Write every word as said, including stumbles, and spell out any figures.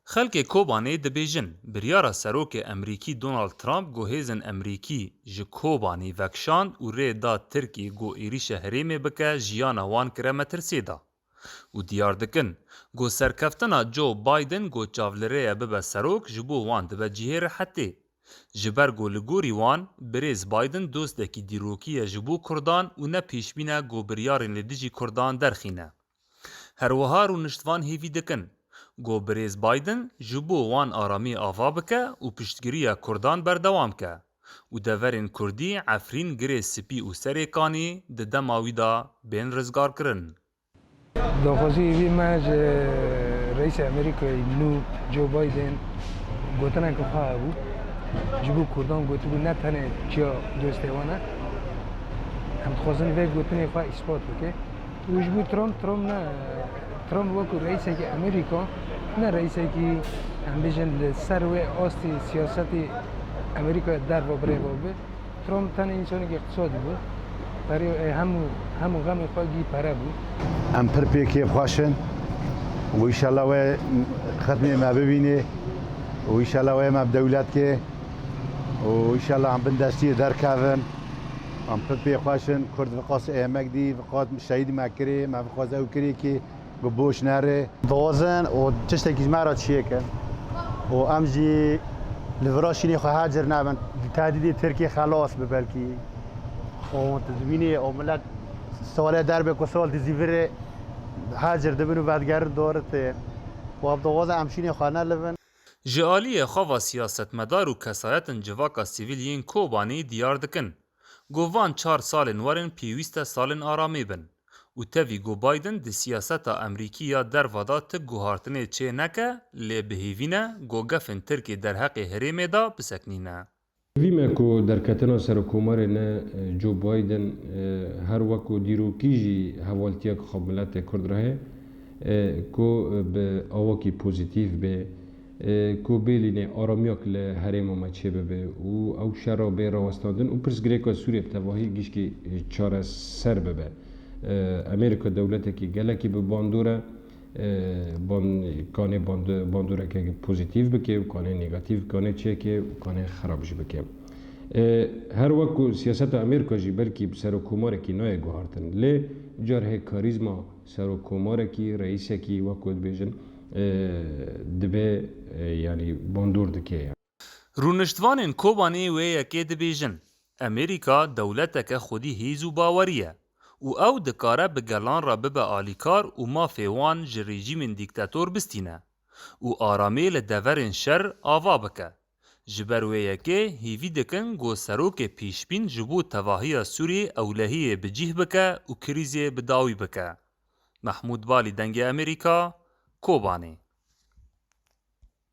Xelkê Kobanê dibêjin, biryara serokê Emerîkî Donald Trump ku hêzên Emerîkî ji Kobanê vekişand û rê da Tirkiyê ku êrîşa herêmê bike jiyana wan kire metirsê de û diyar dikin ku serkeftina Joe Biden ku çav li rê ye bibe serok ji bo wan dibe cihê rehetê. Ji ber ku li gorî wan, birêz Biden dostekî dîrokî ye ji bo Kurdan û ne pêşbîn e ku biryarên li dijî Kurdan derxîne. Her wiha rûniştvan hêvî dikin ku birêz Biden ji bo wan aramî ava bike û piştgiriya Kurdan berdewam ke û deverên Kurdî Efrîn, Girê Spî û Serê Kanî di dema wî de bên rizgarkirin. Daxwazî hêvî me ji Reîsê Amerîkayê nû Joe Biden gotineke xwe hebû. Ji bo Kurdan gotibû ne tenê çiya dostê wan e. Em dixwazin vê gotinê xwe îspat bike. Û ji bo Trump, Trump ne, Trump wekû reîsekî Amerîka, ne reîsekî, em bêjin, li ser wê astî siyasetê Amerîkayê derva birêva be. Trump tenê însanekî îqtisadî bû. Perê, e, hemû, hemû xemê xwe gî pere bû. Em pir pê kêfxweş in û înşallah wê xetmê me bibînê û înşallah wê me bi dewlet kê û înşallah em bin destiyê derkevin. Em pir pê xweş in. Kurd viqas êmek dî, viqas şehîd me kirê, me viqas ew kirê kî bi boş nere. Dixwazin û tiştekî ji me re çêkin û em jî li vira şînê xwe hacir nebin. Tehdîdê Tirkiyê xelas bi belkî. Û tu dibînî û milet salê derbe ku sal dizîvirê hacir dibin û vedigerin dor tên. Û em dixwazin em şînê xwe nelivin. Ji aliyê xwe ve siyasetmedar û kesayetên civaka sivîl yên Kobanê diyar dikin ku van çar salên werin pêwîst e salên aramê bin û tevî ku Biden di siyaseta Emerîkî ya derva de ti guhartinê çê neke, lê bi hêvî ne ku gefên Tirkê derheqê herêmê de bisekinîne. Hêvî me ku derketina Serokkomarê ne, e, Joe Biden, e, her wek ku dîrokî jî hevaltiyek xwe bi miletê Kurd re heye, e, ku, e, bi awakî pozîtîf be, e, ku bêlînê aramiyak li herêma me çêbibe û ew şera bê rawestandin û pirsgirêka Sûriyê bi tevahî gişkî çareser bibe. E, Amerîka dewletekî gelekî bi bandor e, e, ban-, kanê band-, bandoreke pozîtîf bike û kanê negatîf, kanê çêke û kanê xerab jî bike. E, her wek ku siyaseta Amerîka jî belkî bi serokkomarekî nayê guhartin, lê car hê karîzma serokkomarekî, reîsekî, wek ku dibêjin, e, dibe, e, yanî bandor dike. Rûniştvanên Kobanê wê yekê dibêjin, Amerîka dewleteke xwedî hêz û bawerî ye û ew dikare bi gelan re bibe alîkar û mafê wan ji rejîmên dîktator bistîne û aramê li deverên şer ava bike. Ji ber wê yekê hêvî dikin ku serokê pêşbîn ji bo tevahiya Sûriyê ewlehiyê bi cih bike û krîzê bi dawî bike. Mehmûd Balî, Dengê Amerîka, Kobanê.